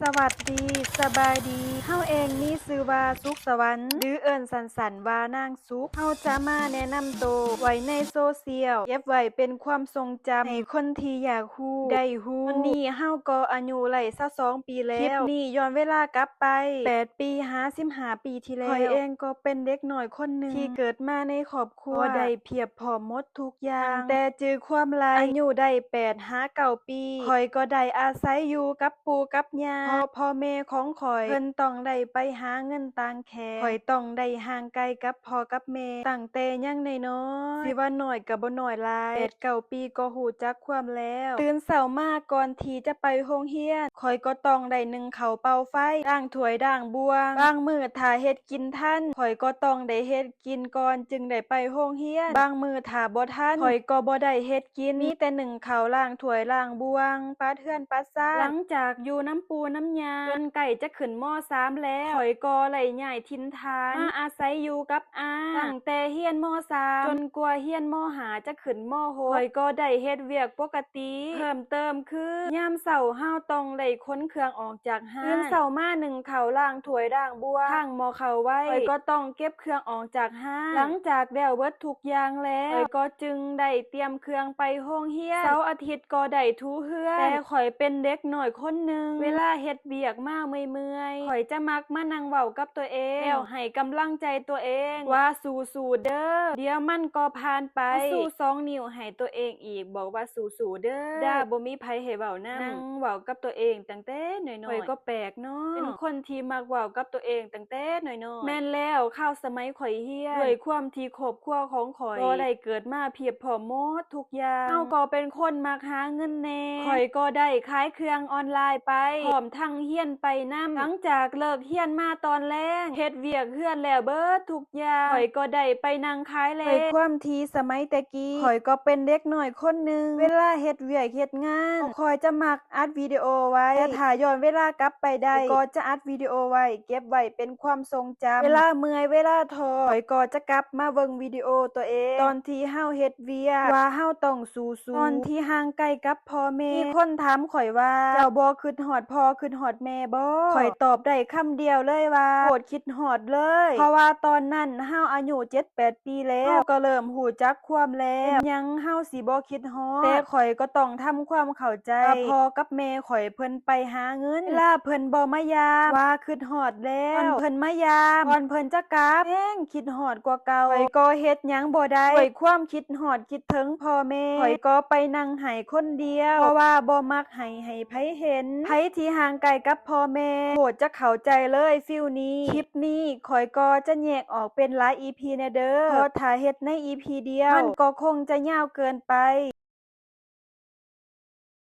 ສະຫວັດດີ, ສະບາຍດີ. ເຮົາເອງມີຊື່ວ່າ ສຸກສະຫວັນ ຫຼື ເອີ້ນສັ້ນໆວ່າ ນາງສຸກ. ເຮົາຈະມາແນະນຳໂຕໄວ້ໃນໂຊຊຽວ, ເກັບໄວ້ເປັນຄວາມຊົງຈຳໃຫ້ຄົນທີ່ຢາກຮູ້ໄດ້ຮູ້. ຕອນນີ້ເຮົາກໍອາຍຸໄລ່ຊາວສອງປີແລ້ວ. ຄລິບນີ້ຍ້ອນເວລາກັບໄປແປດປີ ຫາສິບຫ້າປີທີ່ແລ້ວ. ຂ້ອຍເອງກໍເປັນເດັກນ້ອຍຄົນໜຶ່ງທີ່ເກີດມາໃນຄອບຄົວ ກໍໄດ້ພຽບພ້ອມໝົດທຸກຢ່າງ. ຕັ້ງແຕ່ຈື່ຄວາມໄລ່ ອາຍຸໄດ້ແປດຫາເກົ້າປີ, ຂ້ອຍກໍໄດ້ອາໄສຢູ່ກັບປູ່ກັບຍ່າ, ເພາະພໍ່ແມ່ຂອງຂ້ອຍເພິ່ນຕ້ອງໄດ້ໄປຫາເງິນຕ່າງແຂວງ. ຂ້ອຍຕ້ອງໄດ້ຫ່າງໄກກັບພໍ່ກັບແມ່ຕັ້ງແຕ່ຍັງນ້ອຍໆ, ຊິວ່ານ້ອຍກໍບໍ່ນ້ອຍຫຼາຍ, ແປດເກົ້າປີກໍຮູ້ຈັກຄວາມແລ້ວ. ຕື່ນເຊົ້າມາກ່ອນທີ່ຈະໄປໂຮງຮຽນ, ຂ້ອຍກໍຕ້ອງໄດ້ໜຶ້ງເຂົ້າເປົ່າໄຟ, ລ້າງຖ້ວຍລ້າງບ່ວງ, ບາງມື້ຖ້າເຮັດ ກິນທັນ, ຂ້ອຍກໍຕ້ອງໄດ້ເຮັດກິນກ່ອນຈຶ່ງໄດ້ໄປໂຮງຮຽນ. ບາງມື້ຖ້າບໍ່ທັນ, ຂ້ອຍກໍບໍ່ໄດ້ເຮັດກິນ, ມີແຕ່ໜຶ້ງເຂົ້າ, ລ້າງຖ້ວຍ, ລ້າງບ່ວງ, ປາດເຮືອນປາດຊານ. ຫຼັງຈາກຢູ່ນຳປູ່ນຳຍ່າຈົນໃກ້ຈະຂຶ້ນ ມ.ສາມ ແລ້ວ, ຂ້ອຍກໍໄດ້ຍ້າຍຖິ່ນຖານມາອາໄສຢູ່ກັບອາ. ຕັ້ງແຕ່ຮຽນ ມ.ສາມ ຈົນກວ່າຮຽນ ມ.ຫ້າ ຈະຂຶ້ນ ມ.ຫົກ ຂ້ອຍກໍໄດ້ເຮັດວຽກປົກກະຕິ. ເພີ່ມເຕີມຄື ຍາມເຊົ້າເຮົາຕ້ອງໄດ້ຂົນເຄື່ອງອອກຈາກຮ້ານ. ຕື່ນເຊົ້າມາໜຶ້ງເຂົ້າ, ລ້າງຖ້ວຍ, ລ້າງບ່ວງ, ຄ້າງໝໍ້ເຂົ້າໄວ້, ຂ້ອຍກໍຕ້ອງເກັບເຄື່ອງອອກຈາກຮ້ານ. ຫຼັງຈາກແລ້ວເບິດທຸກຢ່າງແລ້ວ, ຂ້ອຍກໍຈຶ່ງໄດ້ຕຽມເຄື່ອງໄປໂຮງຮຽນ. ເສົາອາທິດກໍໄດ້ຖູເຮືອນ, ແຕ່ຂ້ອຍເປັນເດັກນ້ອຍຄົນໜຶ່ງ, ເວລາເຮັດວຽກມາເມື່ອຍໆ, ຂ້ອຍຈະມັກມານັ່ງເວົ້າກັບຕົວເອງ ແລ້ວໃຫ້ກຳລັງໃຈຕົວເອງວ່າ ສູ້ໆເດີ, ດຽວມັນກໍຜ່ານໄປ. ມາຊູສອງນິ້ວໃຫ້ຕົວເອງອີກ, ບອກວ່າ ສູ້ໆເດີ. ດາບໍ່ມີໃຜໃຫ້ເວົ້ານຳ, ນັ່ງເວົ້າກັບຕົວເອງຕັ້ງແຕ່ນ້ອຍໆ. ຂ້ອຍກໍແປກເນາະ, ເປັນຄົນທີ່ມັກເວົ້າກັບຕົວເອງຕັ້ງແຕ່ນ້ອຍໆ. ແມ່ນແລ້ວ, ຄາວສະໄໝຂ້ອຍຮຽນ, ດ້ວຍຄວາມທີ່ຄອບຄົວຂອງຂ້ອຍກໍໄດ້ເກີດມາພຽບພ້ອມໝົດທຸກຢ່າງ. ເຮົາກໍເປັນຄົນມັກຫາເງິນແດ່, ຂ້ອຍກໍໄດ້ຂາຍເຄື່ອງອອນລາຍໄປ, ພ້ອມທັງຮຽນໄປນຳ. ຫຼັງຈາກເລີກຮຽນມາຕອນແລງ, ເຮັດວຽກເຮືອນແລ້ວເບິດທຸກ ຢ່າງ, ຂ້ອຍກໍໄດ້ໄປນັ່ງຂາຍແລ້ວ. ດ້ວຍຄວາມທີ່ສະໄໝແຕ່ກີ້ ຂ້ອຍກໍເປັນເດັກນ້ອຍຄົນໜຶ່ງ, ເວລາເຮັດວຽກເຮັດງານ ຂ້ອຍຈະມັກອັດວິດີໂອໄວ້, ແຕ່ຖ້າຍ້ອນເວລາກັບໄປໄດ້ ຂ້ອຍກໍຈະອັດວິດີໂອໄວ້ ເກັບໄວ້ເປັນຄວາມຊົງຈຳ. ເວລາເມື່ອຍເວລາທໍ້ ຂ້ອຍກໍຈະກັບມາເບິ່ງວິດີໂອຕົວເອງ ຕອນທີ່ເຮົາເຮັດວຽກ ວ່າເຮົາຕ້ອງສູ້ໆ ຕອນທີ່ຫ່າງໄກກັບພໍ່ແມ່. ມີຄົນຖາມຂ້ອຍວ່າ ເຈົ້າບໍ່ຄຶດຮອດພໍ່ຄຶດຮອດ ແມ່ບໍ່? ຂ້ອຍຕອບໄດ້ຄຳດຽວເລີຍວ່າ ໂຄດຄິດຮອດເລີຍ, ເພາະວ່າຕອນນັ້ນເຮົາອາຍຸເຈັດແປດປີແລ້ວ, ເຮົາກໍເລີ່ມຮູ້ຈັກຄວາມແລ້ວ, ເປັນຫຍັງເຮົາຊິບໍ່ຄິດຮອດ? ແຕ່ຂ້ອຍກໍຕ້ອງທຳຄວາມເຂົ້າໃຈວ່າພໍ່ກັບແມ່ຂ້ອຍເພິ່ນໄປຫາເງິນ, ເວລາເພິ່ນບໍ່ມາຢາມ ວ່າຄຶດຮອດແລ້ວ, ຕອນເພິ່ນມາຢາມ ກ່ອນເພິ່ນຈະກັບ ແຮງຄິດຮອດກວ່າເກົ່າ. ຂ້ອຍກໍເຮັດຫຍັງບໍ່ໄດ້, ດ້ວຍຄວາມຄິດຮອດຄິດເຖິງພໍ່ແມ່, ຂ້ອຍກໍໄປນັ່ງໄຫ້ຄົນດຽວ, ເພາະວ່າບໍ່ມັກ ໃຫ້ ໃຫ້ໃຜເຫັນ. ໃຜທີ່ຫ່າງໄກກັບພໍ່ແມ່ ໂຄດຈະເຂົ້າໃຈເລີຍຟີລນີ້. ຄລິບນີ້ຂ້ອຍກໍຈະແຍກອອກເປັນຫຼາຍອີພີແດ່ເດີ, ເພາະຖ້າເຮັດໃນອີພີດຽວ ມັນກໍຄົງຈະຍາວເກີນໄປ.